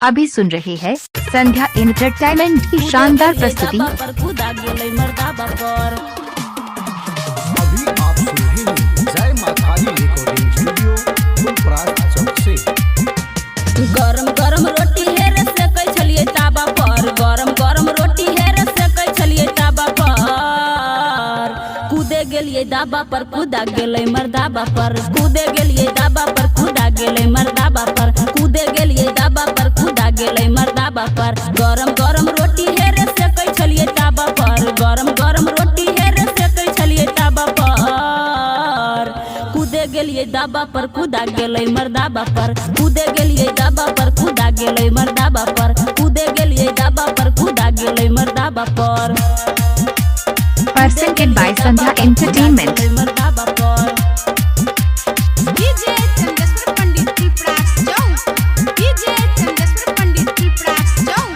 अभी सुन रहे हैं संध्या एंटरटेनमेंट की शानदार प्रस्तुति। पर कूदा गेलै मर्दाबा पर। अभी आप सुन रहे हैं जय माँ काली रिकॉर्डिंग स्टूडियो, फुलपरास चौक से। गरम गरम रोटी हेरे सेकै छलियै ताबा पर। गरम गरम रोटी हेरे सेकै छलियै ताबा पर। कूदे गेलियै दाबा पर, कूदा गेलै मर्दाबा पर। कूदे गेलियै दाबा पर, कूदा गेलै मर्दाबा पर। कूदे गेलियै दाबा पर, कूदा गेलै मर्दाबा पर। गरम गरम रोटी हेरे सेकै छलियै ताबा पर। गरम गरम रोटी हेरे सेकै छलियै ताबा पर। कूदे गेलियै दाबा पर, कूदा गेलै मर्दाबा पर। कूदे गेलियै दाबा पर, कूदा गेलै मर्दाबा पर। कूदे गेलियै दाबा पर, कूदा गेलै मर्दाबा पर। Presented by Sandhya Entertainment. मर्दाबा पर। डीजे चंदेश्वर पंडित, फुलपरास चौक। डीजे चंदेश्वर पंडित, फुलपरास चौक।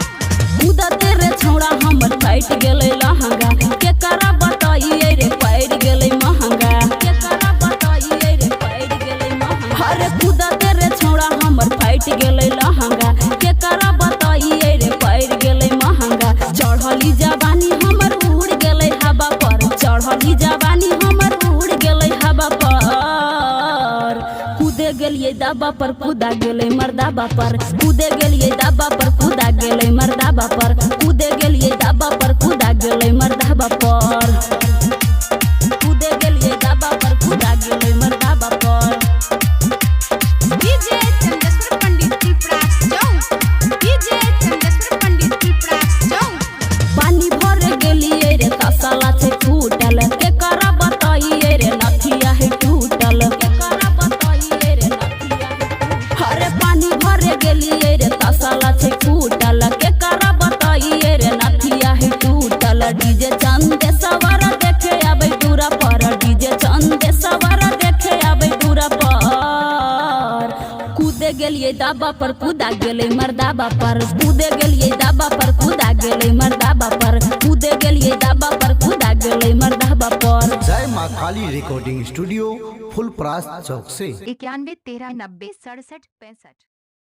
कूदते रे छौड़ा हमर फाटि गेलै लहंगा। केकरा बताइए रे, पड़ि गेलै महंगा। केकरा बताइए रे, पड़ि गेलै महंगा। अरे, कूदते रे छौड़ा हमर फाटि गेलै लहंगा। केकरा बताइए रे, पड़ि गेलै महंगा। चढ़ली जवानी हमर उड़ गेलै हवा पर। चढ़ली जवानी हमर उड़ गेलै हवा पर। कूदे गेलियै दाबा पर, कूदा गेलै मर्दाबा पर। कूदे गेलियै दाबा पर, कूदा गेलै मर्दाबा पर। कूदे गेलियै दाबा पर, कूदा गेलै मर्दाबा पर। कूदे गेलियै दाबा पर, कूदा गेलै मर्दाबा पर। डीजे चंदेश्वर पंडित, फुलपरास चौक। डीजे चंदेश्वर पंडित, फुलपरास चौक। पानी भर गेलियै रे, तसला छै फूटल। केकरा बताइए रे, नथिया है टूटल। केकरा बताइए रे, नथिया है टूटल। अरे, पानी भर गेलियै रे, तसला छै फूटल। केकरा बताइए रे, नथिया है टूटल। डीजे चंदे सवर देखे आबै दूरा पर। डीजे चंदे सवर देखे आबै दूरा पर। कूदे गेलियै दाबा पर, कूदा गेलै मर्दाबा पर। कूदे गेलियै दाबा पर, कूदा गेलै मर्दाबा पर। कूदे गेलियै दाबा पर, कूदा गेलै मर्दाबा पर। जय माँ काली रिकॉर्डिंग स्टूडियो, फुलपरास चौक से। 91 13 90 67 65।